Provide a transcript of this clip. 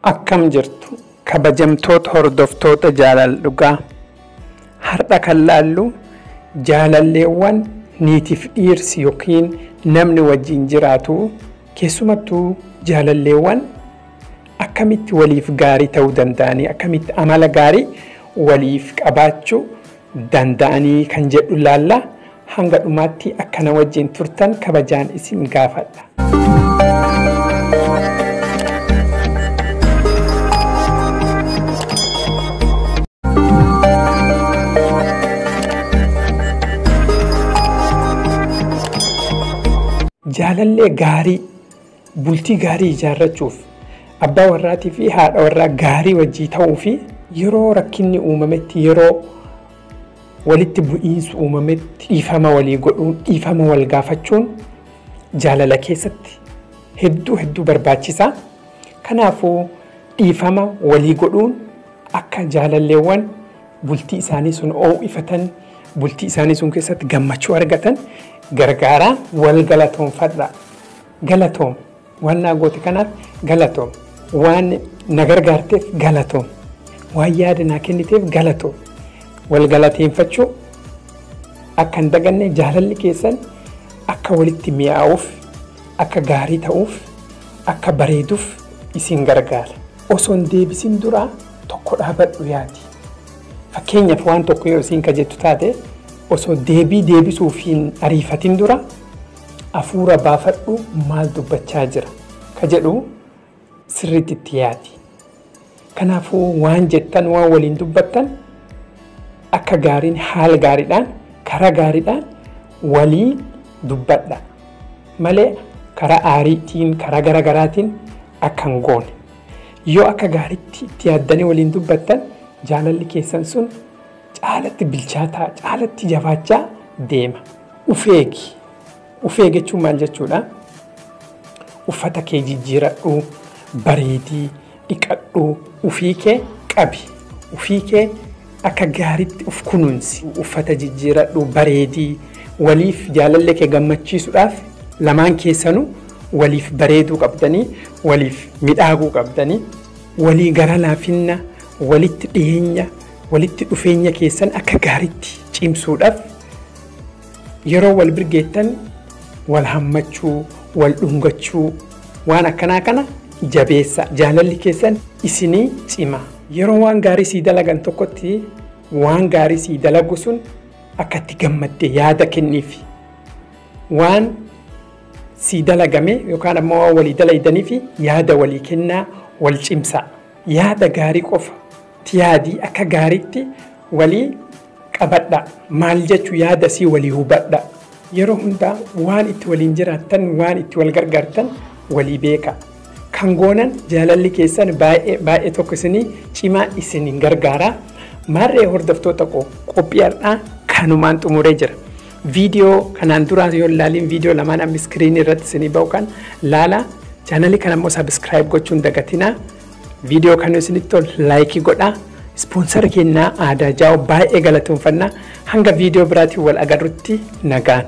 Akkam jirtu kabajamtoota hordoftoota jaalala dhugaa. Har'a kan laallu jaalalleewwan niitiif dhiirsi yookiin namni wajjin jiraatu keessumattuu jaalalleewwan akkamitti waliif gaarii ta'uu danda'anii akkamitti amala gaarii waliif qabaachuu danda'anii kan jedhu laalla. Hanga dhumaatti akkana wajjin turtan kabajaan isin gaafadha. Jaalallee gaarii bultii gaarii ijaarrachuuf abbaa warraatii fi haadha warraa gaarii wajjii ta'uu fi yeroo rakkinni uumametti yeroo walitti bu'iinsi uumametti dhiifama walii godhuun dhiifama wal gaafachuun jaalala keessatti hedduu hedduu barbaachisaa. Kanaafuu dhiifama walii godhuun akka jaalalleewwan bultii isaanii sun oo'ifatan bultii isaanii sun keessatti gammachuu argatan gargaara. Wal galatoonfadha. Galatoom waan naa goote kanaaf galatoom, waan na gargaarteef galatoom, waan yaada naa kenniteef galatoom. Wal galateeffachuu akka hin daganne jaalalli keessan akka walitti mi'aawuuf, akka gaarii ta'uuf, akka bareeduuf isin gargaara. Osoo hin deebisin duraa tokko dhaabadhu yaadi. Fakkeenyaaf waan tokko yoo isin kajettu taate osoo deebii deebisuuf hin ariifatin dura hafuura baafadhu, maal dubbachaa jira ka jedhu sirriitti itti yaadi. Kanaafuu waan jettan waan waliin dubbattan akka gaariin haala gaariidhaan karaa gaariidhaan walii dubbadha malee karaa aariitiin karaa garaagaraatiin akka hin goone. Yoo akka gaariitti itti yaaddanii waliin dubbattan jaalalli keessan sun caalatti bilchaataa caalatti jabaachaa deema. Ufeegi. Ufeegi jechuun maal jechuudha? Uffata kee jijjiiradhu, bareedii, dhiqadhu, ufii kee qabi. Ufii kee akka gaariitti uf kunuunsi. Uffata jijjiiradhu, bareedii, waliif jaalallee kee gammachiisuudhaaf lamaan keessanuu waliif bareeduu qabdanii, waliif midhaaguu qabdanii, walii gara laafinna, walitti dhiyeenya, walitti dhufeenya keessan akka gaariitti cimsuudhaaf yeroo wal birgeettan wal hammachuu, wal dhungachuu waan akkanaa kana jabeessa. Jaalalli keessan isinii cima. Yeroo waan gaarii sii dalagan tokkotti waan gaarii sii dalagu sun akka itti gammadde yaada kenniif. Waan sii dalagame yookaan ammoo waan walii dalaydaniif yaada walii kennaa, wal cimsaa. Yaada gaarii qofa yaadii akka gaariitti walii qabadha. Maal jechuu yaada sii walii hubadha. Yeroo hundaa waan itti waliin jiraattan, waan itti wal gargaartan walii beeka. Kan goonan jaalalli keessan baay'ee baay'ee tokko isinii cimaa isiniin gargaara. Maarree hordoftoota qophii har'aa kanumaan xumuree jira. Viidiyoo kanaan duraa yoo ilaaliin viidiyoo lamaan amma iskiriinii irratti isinii ba'u kan laala. Chaanalii kana immoo sabiskiraayib gochuun dagatinaa. Viidiyoo kana isinitti tolu laayikii godhaa. Ispoonsara keenyaa Aadaa Jaa'oo baay'ee galatoonfannaa. Hanga viidiyoo biraatiin wal agarrutti nagaan.